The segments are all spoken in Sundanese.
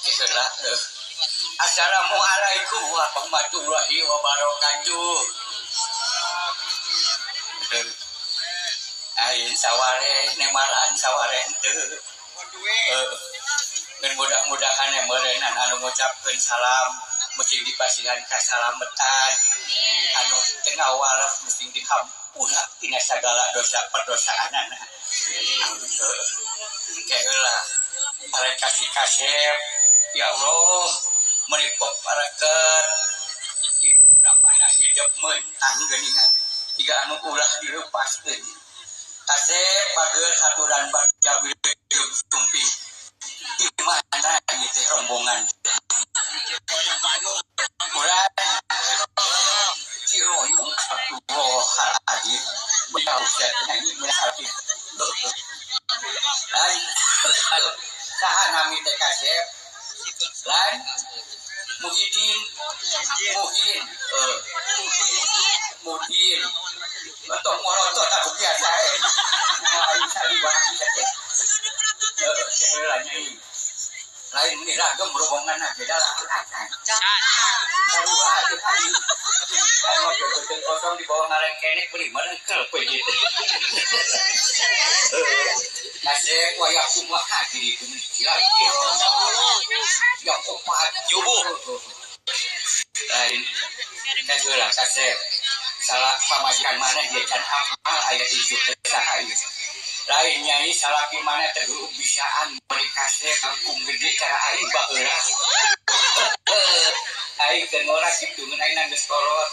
Heula. Assalamualaikum warahmatullahi wabarakatuh. Ain saware nemalan saware henteu. Ngan mudah-mudahan yang meureunnan anu ngucapkeun salam mesti dipasihan kasalametan. Anu teu ngawarah mesti dihampura tina sagala dosa perdosaanana. Heula arek kasih kasep ya Allah meuni paraket ibu ramana hidup mentang geuningan tiga anu ulah dilepaskeun kasep bageur haturan bagja wilujeng sumping di mana ieu teh rombongan urang Ciroyong Abdullah Haji beliau nyanyi menasih lain saha nami teh kasep lain Muhyiddin Muhin Mudin atau morotot aku biasa aing saliwat teh nyai lain ini ragam rombongan beda lah sarua teh tadi anu beuteung kosong di bawah ngarengkenek beli merengkel poe ieu teh kasep wayah kumaha diri ya ya opat Yubu lain kaheula kasep salah pamajikan maneh ge can apal aya isu teh saha ieu lain nyai salaki maneh teh bisaan beri kasep kangkung gede cara aing baheula aing teu ngora kitu ngan aing geus kolot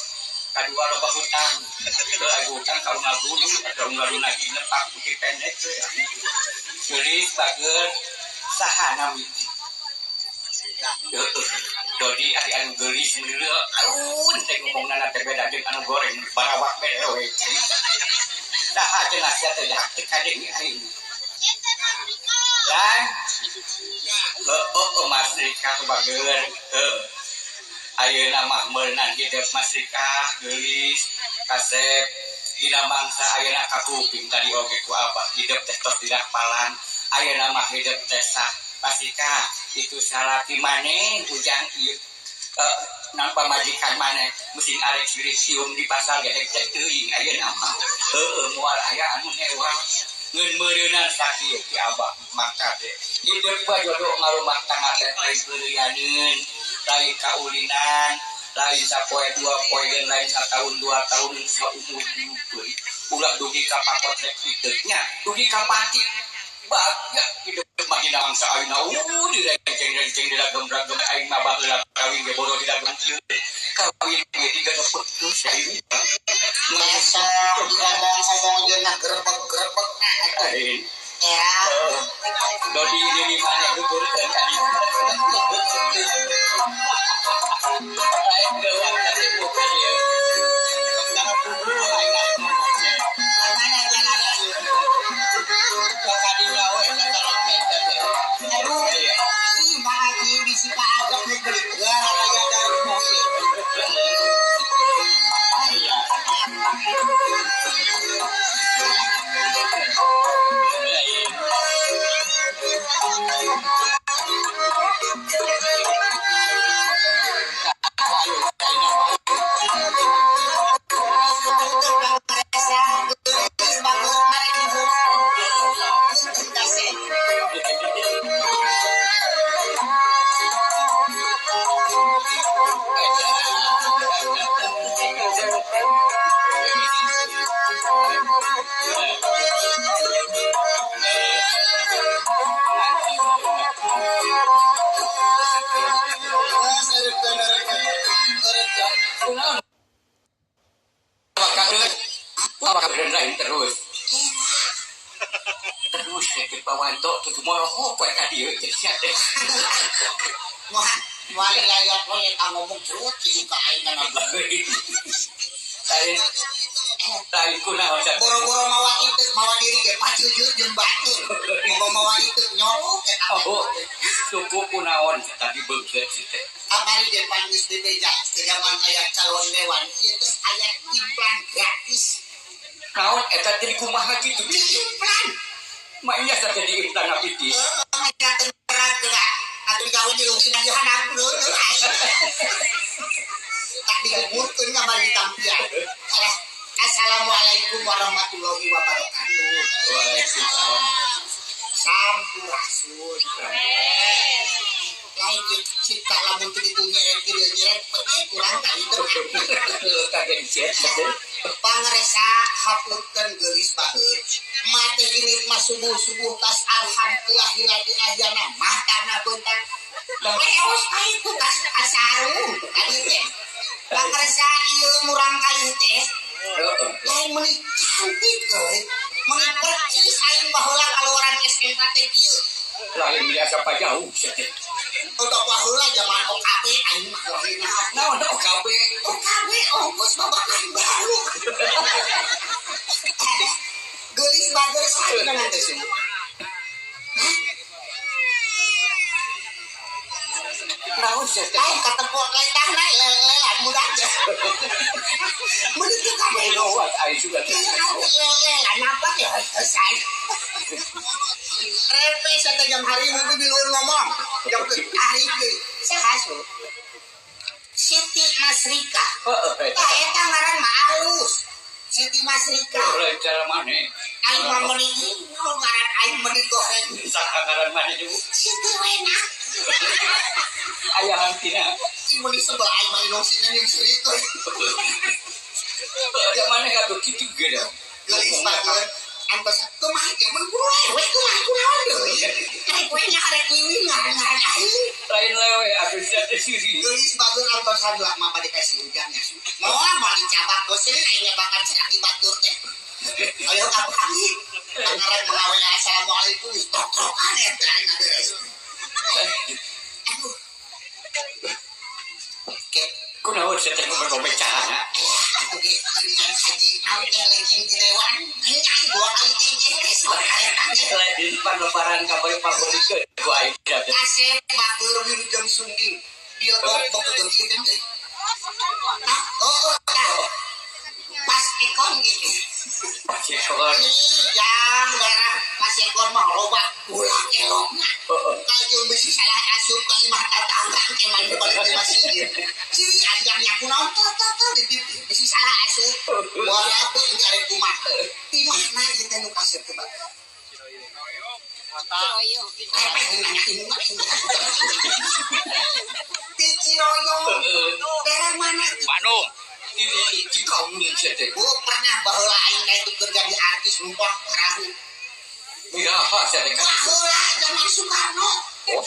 kadua loba hutang heuh hutang ka unggal-gulu ka unggal lagi nepak putih pendek geulis bageur saha nami Dodi ari anu geulis meuleuh alun teh ngomongna teh beda jeung anu goreng barawak beda we saha cenah sia teh teu kadenge aing lan heuh Mas Rika bageur heuh ayeuna mah meunang hidup Mas Rika geulis kasep dina mangsa ayeuna kakuping tadi oge ku abah hidup teh tos dirapalan ayeuna mah hidup teh sah Mas Rika itu salaki maneh ujang ieu nang pamajikan maneh mesin arek sirik sium di pasar ge teh teuing ayeuna mah heueuh moal aya anu ngewa ngeun meureunan sakieu ti abah mangka teh hidup mah jodoh ngarumah tangga teh lain peureuyaneun lain kaulinan lain sapoe dua poe lain satahun dua tahun saumur hidup ulah dugi ka pakot rek kitu nya dugi ka pati bagya hidup mah dina mangsa ayeuna direnceng-renceng diragem-ragem aing mah baheula kawin ge bodoh diragem kieu kawin ge tiga petus aing masa ngomong-ngomong jeung gerbek-gerbek aing ya Dodi diri mana nuturkeun ka dieu lain geuwang tadi buka dieu mana jalan aduh ih maaf bisi kaagak nu beli raya darmo ieu lain terus terus ya pawanto tuh moroho poe ka dieu teh sia teh moal moal layak we eta ngomong terus kieu ka aing na lain lain kunaon boro-boro mawa itu mawa diri ge pacujut jeung batur ngomong mawa itu nyolok eta oh suku kunaon tadi beungeut si teh kamari ge panis di beja zaman aya calon dewan ieu teh aya implan gratis naon eta teh kumaha kitu di implan mah nya teh di implan apitis heeh berat geura Atuh digawe di leutik di handap leuleut aing. Tak digemurkeun ka bari tampian. Alah, assalamualaikum warahmatullahi wabarakatuh. Waalaikumsalam. Sampurasun. Lain cipta lamun teu ditu nyeret kieu nyeret penting kurang ka itu. Kaget sia. Pangresa hapunten geulis baheut. Mate ini mah subuh-subuh tas alhamdulillahilladzi ahyana mah tanah beuntang. Leos aing ku tas asarung tadi teh. Pangresa ieu murang kali teh. Lain meuni cantik euy. Meuni percis aing baheula kaluaran SMK teh kieu. Lain biasa pa jauh sia teh. Udah baheula zaman OKB aing mah lain. Naon OKB? OKB ongkos babakan baru. Geulis bager saha nanti sih. Hah? Naon sia teh? Lain katepok letahna lelan mudah teh. Meuni teu kabeh Lewat aing juga teh. Lelan apa teh sae. Repe satu jam hari mungkin di luar ngomong. Jam ke hari ke saha su? Siti Masrika. Heeh. Tah eta ngaran mah alus. Siti Masrika. Lain cara maneh. Aing mah meuni ngaran aing meuni goreng. Saha ngaran maneh ibu? Siti Wena. Aya hantina. Si meuni sebel aing mah inung sini jeung seurik euy. Ya maneh atuh kitu ge da. Geulis bager. Antos kumaha ge mun kudu lewe kumaha kunaon deui. Karek we nya karek wiwin ngaran-ngaran aing. Lain lewe atuh sia teh siri. Geulis bager antos heula mah bade ka si Ujang nya. Moal moal dicabak boseun aing nyabakan cenah di batur teh. Ayo kapanggi. Pangaran mengawe assalamualaikum geus tok-tokan eta aing beres. Aduh. Ke Kunaon sia teh ngomong cahana? Atuh ge geuningan haji naon teh legging ti dewan. Aing dua kali jeje sore eta teh. Lain palebaran ka bari pabelikeun ku aing teh. Asep batur wilujeng sumping. Dia bok bok ieu teh. Ah, oh, tah. Pas ekon gitu. Pas ekon. Ih, jam daerah pas ekon mah loba ulah elokna. Heeh. Kajeun bisi salah asup ka imah tatangga engke mah balik di masjid. Ciri anjangnya kunaon teu teu teu di TV bisi salah asup. Walaupun engke arek kumaha. Di mana ieu teh nu kasep teh batur? Repeh nanya indung Di Ciroyom. Daerah mana? Bandung. Di Cikaung sia teh. Bu pernah baheula aing ka itu kerja di artis numpak perahu. Iraha sia teh. Baheula zaman Soekarno. Oh.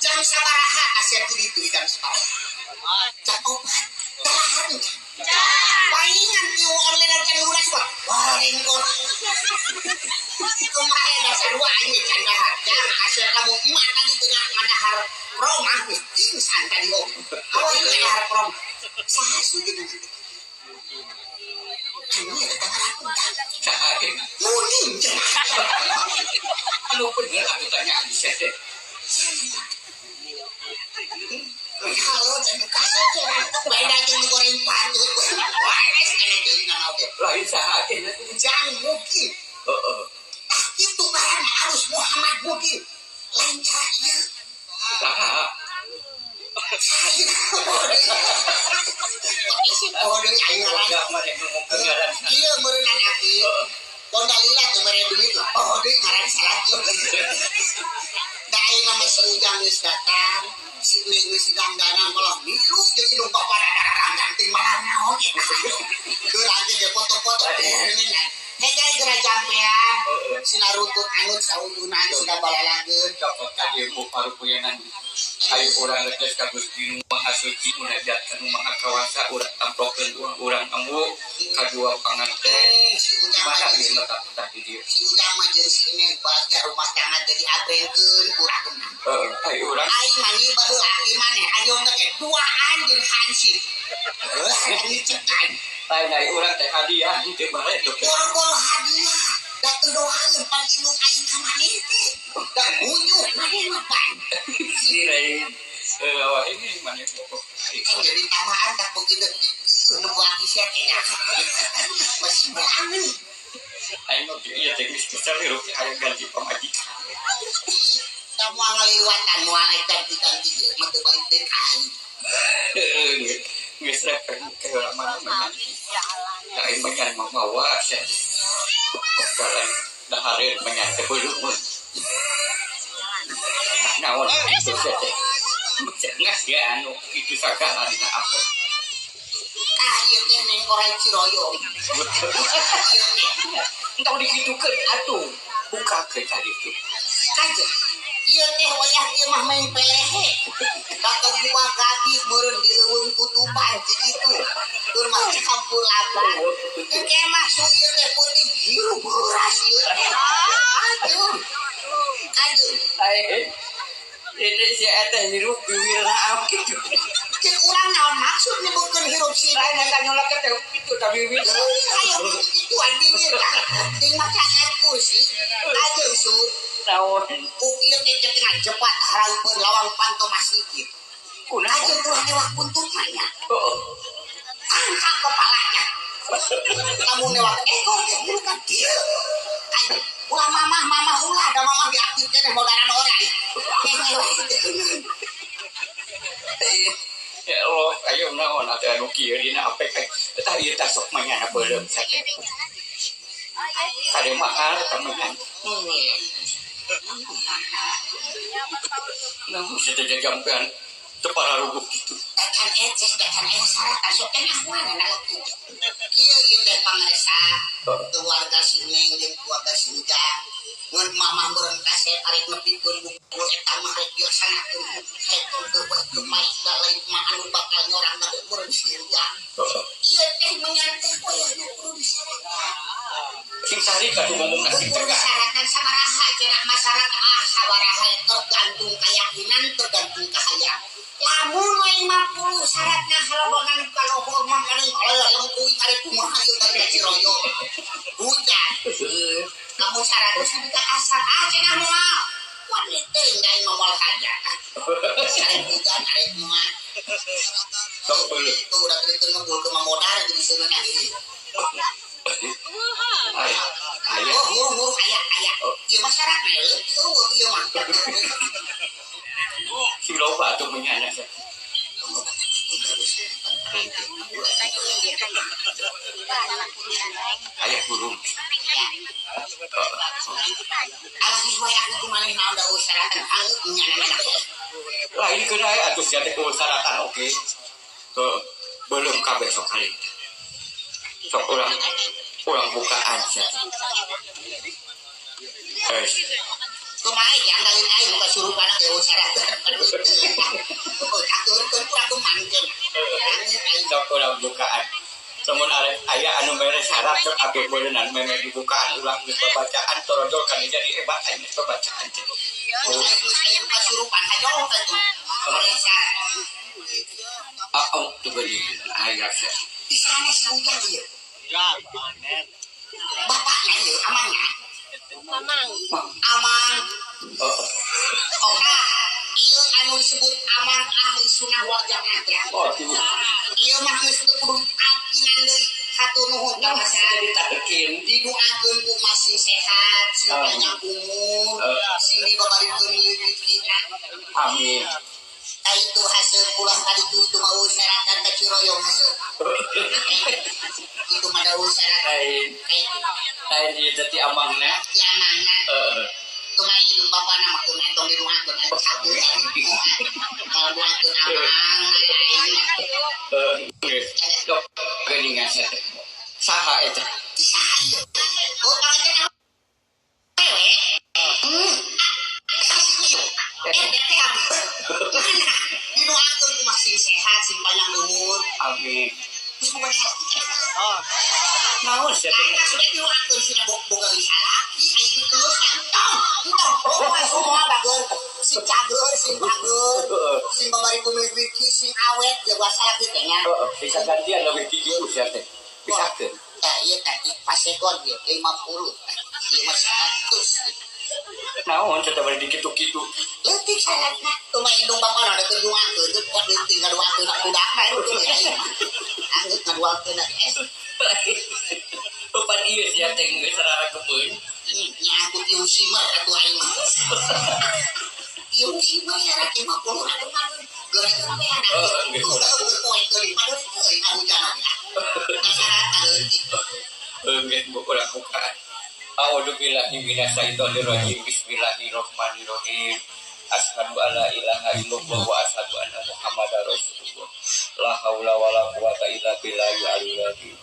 Jam sabaraha asep di ditu jam sabaraha? Jam 4. Dahar. Palingan tiu online can lunas mah. Goreng kok. Kumaha dasar wa aing can dahar. Jam asep lamun emak tadi teu ngadahar promah geus pingsan tadi oge. Awa ieu ngadahar prom. Saha sih gitu. Anu eta ngaran Saha teh? Muning cenah. Anu bener atuh tanya sia teh. Halo, cenah kasep cenah. Beda jeung goreng patut. Wah, geus kana teuing oge. Lain saha teh? Jang mungkin. Heeh. Tah kitu ngaran alus Muhammad mungkin. Lain cara ieu. Saha? Iya meureunana aki. Pondalila teu mere duit lah. Oh deui ngaran salaki. Da ayeuna mah si Ujang geus datang, si Neng geus dangdanan malah milu jeung indung bapa dadarang teh malah naon eta. Geura ge foto-foto geuningan. Hege geura jampean, sina runtut anut sauyunan sina balalageun. Copot ka dieu ku parupuyanan. Ayo urang leges ka Gusti Nu Maha Suci munajat ka Nu Maha Kawasa urang tamplokeun urang ambu kadua panganten. Si Ujang Mana mah ieu letak tah di dieu? Si Ujang mah jeung si Neng bahagia rumah tangga teh diabrengkeun urang. Heeh, ayo urang. Aing mah nyi baheula di maneh anyong teh duaan jeung hansip. Heuh, anjing cekan. Lain ari urang teh hadiah teu bae tuh. Boro-boro hadiah. Da teu doaeun pan indung aing ka maneh teh. Da munyuh maneh mah pan. Si lain. Wah ini maneh pokok. Aing jadi tamaan tak begitu. Nu buat sia teh. Masih berangan. Aing oge ieu teh geus kesel hirup aya ganti pamajikan. Da Moal ngaliwatan moal rek ganti-ganti ge mah teu balik deui ka aing. Geus rek ke mana mana. Aing menyan mah mawa sia. Jalan dahareun menyan teh beureum. Naon itu sia teh. Ngas ya anu itu sagala dina apa. Ah ieu teh neng orai Ciroyom. Ieu teh entong dikitukeun atuh. Bukakeun tadi itu. Kajeun. Ieu teh wayah ieu mah main pelehe. Datang buah gabi meureun di leuweung tutupan kitu. Tur mah campur laban. Engke mah su ieu teh putih hirup heuras ieu teh. Aduh. Kajeun. Ini si eta hirup biwirna kitu. Cek urang naon maksud nyebutkeun hirup si lain eta nyolak teh kitu ta biwir. Hayo kituan biwir lah. Ting maca kursi. Kajeun su. Naon? Ku ieu teh tengah jepat hareupeun lawang panto masjid. Kunaon? Kajeun ulah newak buntut mah nya. Heeh. Angkat kepalanya. Lamun newak ekor teh hulu ka dieu. Kajeun ulah mamah mamah ulah da mamah diaktif keneh modaran orai. Ya Allah, ayo naon atuh anu kieu dina apek tah ieu tah sok manyana beuleum sakitu. Kade mahal eta menyan. Nah, sudah jampean teu pararuguh kitu. Dacan eces, dacan aya syarat sok teh ngahuana laki. Kieu ieu teh pangaresa keluarga si Neng jeung keluarga si Ujang. Mun mamah meureun kasep arek nepikeun bungkul eta mah rek dilaksanakeun. Rek teu teu maik da lain mah anu bakal nyorang na meureun si Ujang. Ieu teh menyan teh wayahna kudu disyaratkan. Sing sari kadu ngomong sing kudu tegak. Disyaratkan sabaraha cenah masyarakat ah sabaraha tergantung keyakinan tergantung kahayang. Lamun we 50 syaratna halobongan kalohor mah kana lengkuing arek kumaha ieu bari ka Ciroyom. Hujan. Lamun 100 sampai ka asar ah cenah moal. Waduh teuing da aing mah moal hajat. Arek hujan arek moal. Sok beuleum. Tuh udah teu ngebul ke mamodar jadi seuneuna ieu. Aya. Oh, huruf-huruf aya aya. Ieu mah syaratna leutik eueuh ieu mah. Sing loba atuh menyana sia. Aya burung. Alah geus wae aku kumaha naon da eueuh syaratan angeut menyana. Lain keun aya atuh sia teh eueuh syaratan oge. Heuh, beuleum kabeh sok kali. Sok urang bukaan sia. Kumaha yang lain aing nu kasurupan ge eueuh syaratan. Oh, aturkeun kurang kemangkeun. Sok urang bukaan. Lamun arek aya anu mere syarat sok atuh beuleunnan meme dibukaan ulah geus babacaan torojol kan jadi hebat aing geus babacaan teh. Oh, aing kasurupan hajoh teh tuh. Mere syarat. Ah, oh, teu beuli aya sia. Di sana si Ujang ieu. Bapakna ieu amangna. Mamang. Amang. Oh, ah, ieu anu disebut amang ahli sunnah wal jamaah teh. Oh, kieu. Ieu mah geus teu kudu talkinan deui. Hatur nuhun ka masyarakat. Ditalkin. Didoakeun ku masih sehat, sing panjang umur, sing dibabarikeun rezekina. Amin. Tah itu hasil ulah tadi itu itu mau syaratan ka Ciroyom hasil. Itu mah daun syaratan. Lain. Lain ieu teh ti amangna. Ti amangna. Heeh. Kumaha indung bapana mah kumaha tong didoakeun aing cageun. Kalau doakeun amang aing. Heeh. Sok geuningan sia teh. Saha eta? Ti saha ieu? Oh, panganten awewe. Mana? Didoakeun ku mah sing sehat, sing panjang umur. Amin. Terus bukan salaki. Naon sia teh? Nah, sudah didoakeun sina boga salaki, aing geus entong. Entong, pokokna semua bager. Sing cager, sing bager, sing babari ku rezeki, sing awet ya gua salaki teh nya. Heeh, bisa gantian leuwih tinggi ku sia teh. Pisakeun. Tah ieu teh pasekon ieu 50. Ieu mah 100. Naon sia teh bari dikitu-kitu. Leutik syaratna. Kumaha indung bapana da teu duakeun, teu kuat leutik ngaduakeun budakna itu ya aing mah. Anggeut ngaduakeun eh. Papan ieu sia teh geus raragemeun. Nya aku tiu simer atuh aing mah. Ieu si mah syarat 50 ribu geura we anak. Udah poe teuing padahal teuing hujan oge. Syarat leutik. Geus bu ulah bukaan. A'udzubillahi minasyaitonirrajim. Bismillahirrahmanirrahim. Asyhadu alla ilaha illallah wa asyhadu anna Muhammadar Rasulullah. La haula wala quwata illa billahil aliyil azim.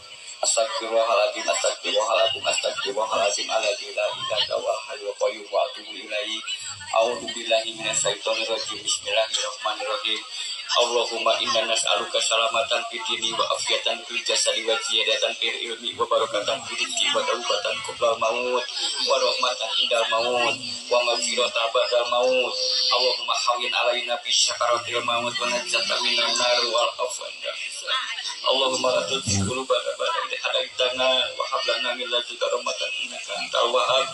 Astagfirullahaladzim, astagfirullahaladzim, astagfirullahaladzim, alladzi la ilaha illa huwal hayyul qayyum wa atubu ilaihi. A'udzubillahi minasyaitonirrajim. Bismillahirrahmanirrahim. Allahumma inna nas'aluka salamatan fid dini wa afiyatan fil jasadi wa ziyadatan fil ilmi wa barakatan fil rizqi wa taubatan qoblal maut wa rahmatan indal maut wa maghfiratan ba'dal maut. Allahumma hawwin alaina fi syakaratil maut wa najjata minan nar wal afwa indal hisab. Allahumma la tuzigh qulubana ba'da idh hadaitana wa hab lana min ladunka rahmatan innaka antal wahhab.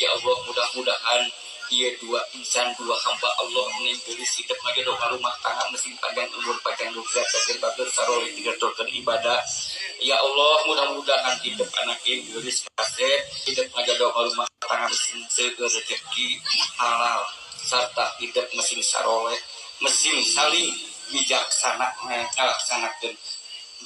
Ya Allah, mudah-mudahan ia dua insan, dua hamba Allah ini gelis hidup ngajodoh rumah tangga mesin panjang umur, panjang lugrat, sakit batur, saroli, digaturkan ibadah. Ya Allah, mudah-mudahan hidup anak ini gelis kaset, hidup ngajodoh rumah tangga mesin seger rezeki halal, serta hidup mesin saroleh, mesin saling bijaksana, ngalaksanakeun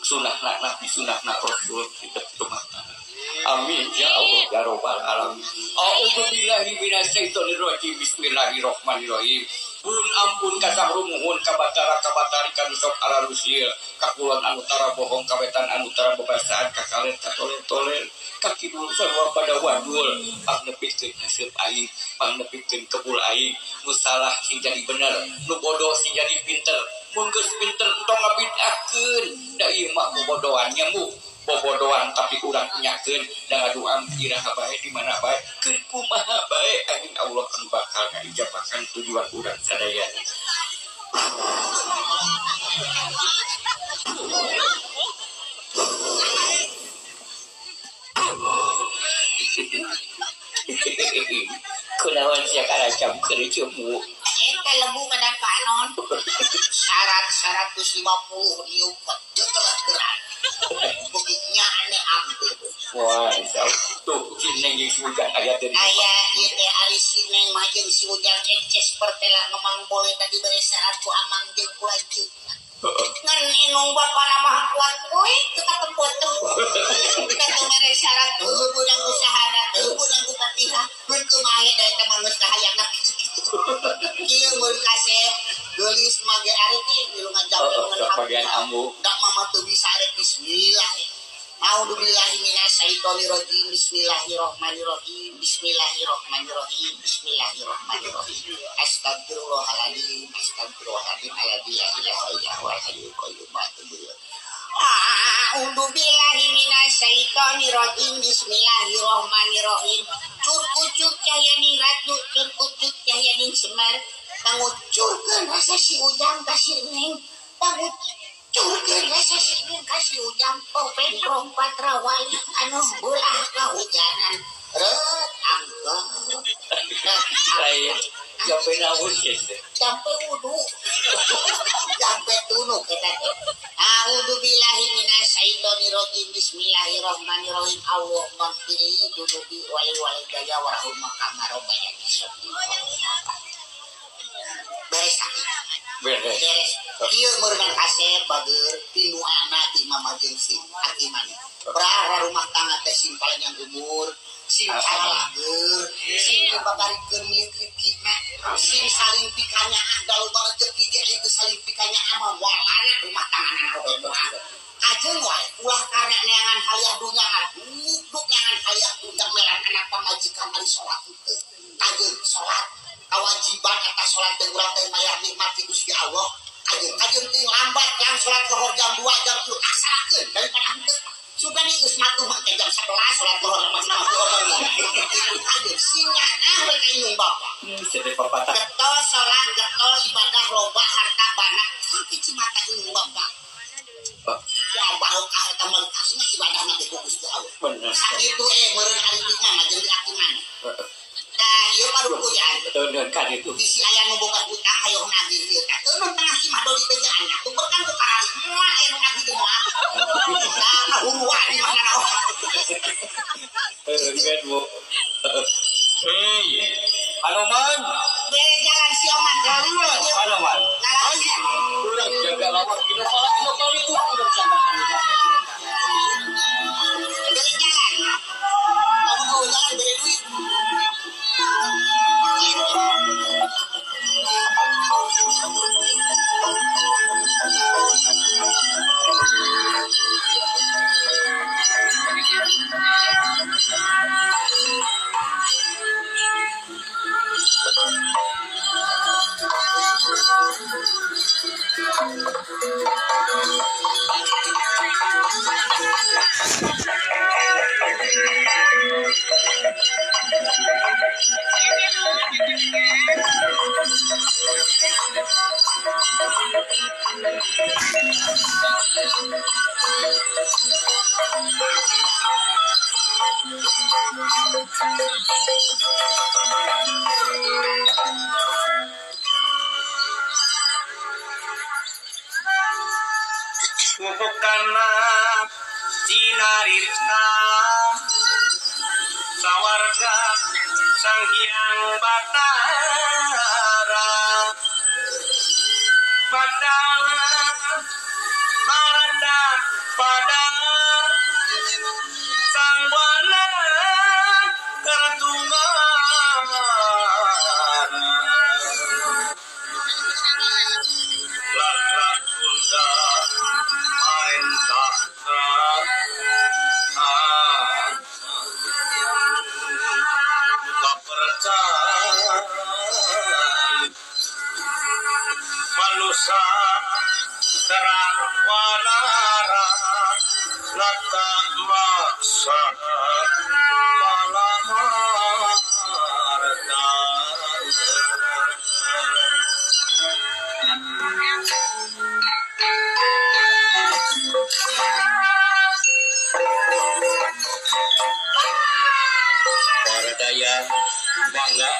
sunah nabi, sunah rasul hidup rumah tangga. Amin ya Allah ya robbal alamin. A'udzubillahi minasyaitonirrajim. Bismillahirrahmanirrahim. Pun ampun kasang rumuhun kabatara kabatari kanusok aralusil kakulon anu tara bohong kawetan anu tara bebasaan kakalen katolen-tolen kakidul sarua pada wadul pangnepikeun hasil aing pangnepikeun kebul aing nu salah sing jadi bener nu bodoh sing jadi pinter mun geus pinter tong ngabidahkeun da ieu mah bobodoannya mu bobodoan tapi urang nyakeun da ngaduam iraha bae di mana bae keur kumaha bae anjing Allah anu bakal ngaijabahan tujuan urang sadayana. Kunaon sia karacam keur cemu eta lebu kada panon syarat 150 diupet jeung gerak bukitnya aneh ampun. Wah, tuh si Neng jeung si Ujang aya teh. Aya ieu teh ari si Neng mah jeung si Ujang eces pertela ngemang boleh tadi bere syarat ku amang jeung ku lanceuk. Ngan inung bapana mah kuat we teu katempot-tempot. Teu mere syarat teu beunang ku syahadat, teu beunang ku Fatihah, keun kumaha da eta mah geus kahayangna. Ieu mun kasep geulis mah ge ari teh milu ngajampe bagian ambu. Da mama teu bisa arek bismillah. A'udzubillahi minasyaitonirrajim. Bismillahirrahmanirrahim. Bismillahirrahmanirrahim. Bismillahirrahmanirrahim. Astagfirullahaladzim. Astagfirullahaladzim. Alladzi la ilaha illa huwal hayyul qayyum wa atubu ilaih. A'udzubillahi minasyaitonirrajim. Bismillahirrahmanirrahim. Cur ucuk cahyaning ratu, cur ucuk cahyaning semar. Pangucurkeun rasa si Ujang ka si Neng. Pangucurkeun rasa si Neng ka si Ujang. Popeng rompat rawali anu belah kahujanan. Reut angkot. Lain jampe naon geus teh. Jampe wudu. Jampe tunuk eta teh. A'udzubillahi minasyaitonirrajim. Bismillahirrahmanirrahim. Allahumma ighfirli dzunubi wa li walidayya warhamhuma kama rabbayani shaghira. Beres aki. Beres. Beres. Ieu meureunang kasep bageur pinuana ti mama jeung si aki maneh. Berara rumah tangga teh sing paling umur, sing calageur, sing babarikeun milik rezekina, sing saling pikanyaah da loba rezeki ge itu saling pikanyaah mah moal rumah tangga oge moal. Kajeun wae ulah karena neangan haliah dunya duduk neangan haliah dunya melan anak pamajikan ari salat teu. Kajeun salat kewajiban atas salat teh urang teh mayar nikmat ti Gusti Allah. Kajeun kajeun teh lambat yang salat lohor jam 2 jam 3 asalakeun daripada henteu. Sudah nih geus matuh mah jam 11 salat lohor mah mati. Kajeun sinyaah we ka indung bapa. Sedih papatah. Getol salat, getol ibadah loba harta bana tapi cimata indung bapa. Ya barokah eta mah kasih ibadahna teh ku Gusti Allah. Bener. Sakitu meureun ari teh mah jeung di aki maneh. Tah ieu parukuyan. Betul kan itu. Bisi aya nu boga hutang hayoh nagih ieu teh. Teu tengah imah doli teh anya. Tuberkan ku karari moal aya nu nagih teh moal. Tah kahuruan di mana naon. Heuh Bu. Hei, Anoman. Bere jalan si Oman Pupukana cinarita sawarga Sang Hyang Batara Batara Maranda pada Sang Buana Kertungan Latra Tunda Marentah Manusa terang wanara lata maksa palamarta. Paradaya bangga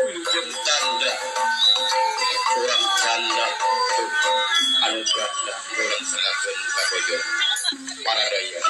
wilujeng tanda kurang canda anu ganda kurang sangakeun kabojo paradaya.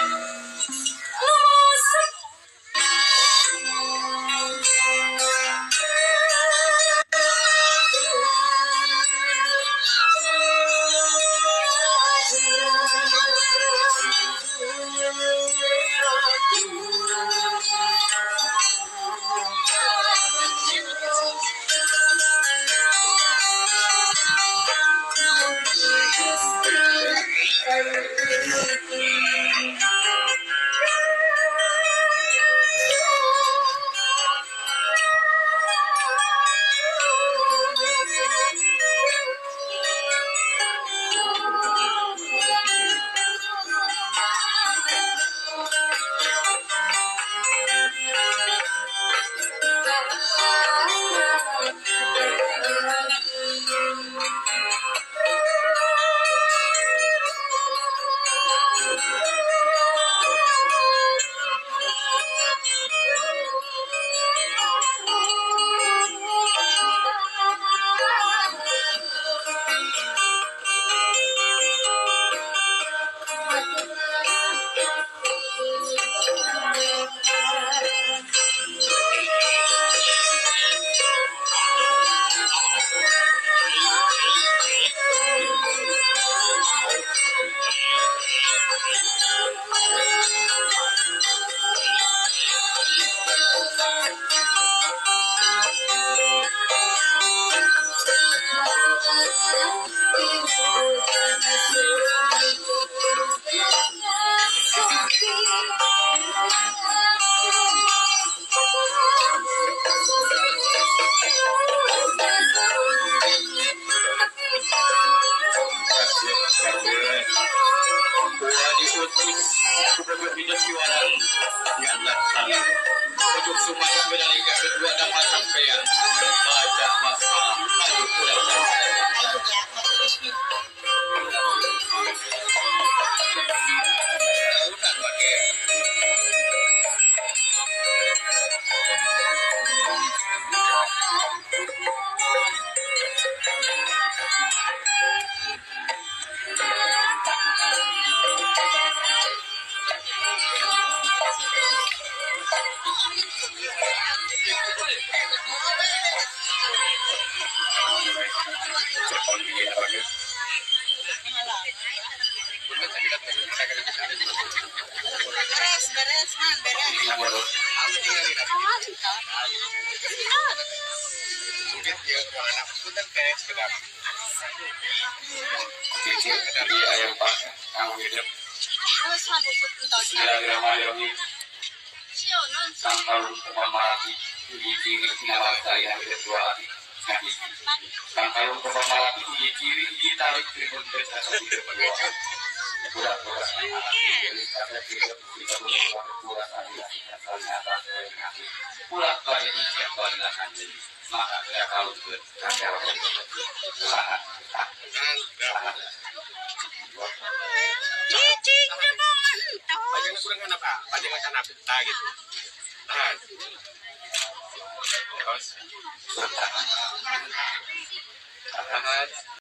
Kalau kepala hiji ciri hiji tarik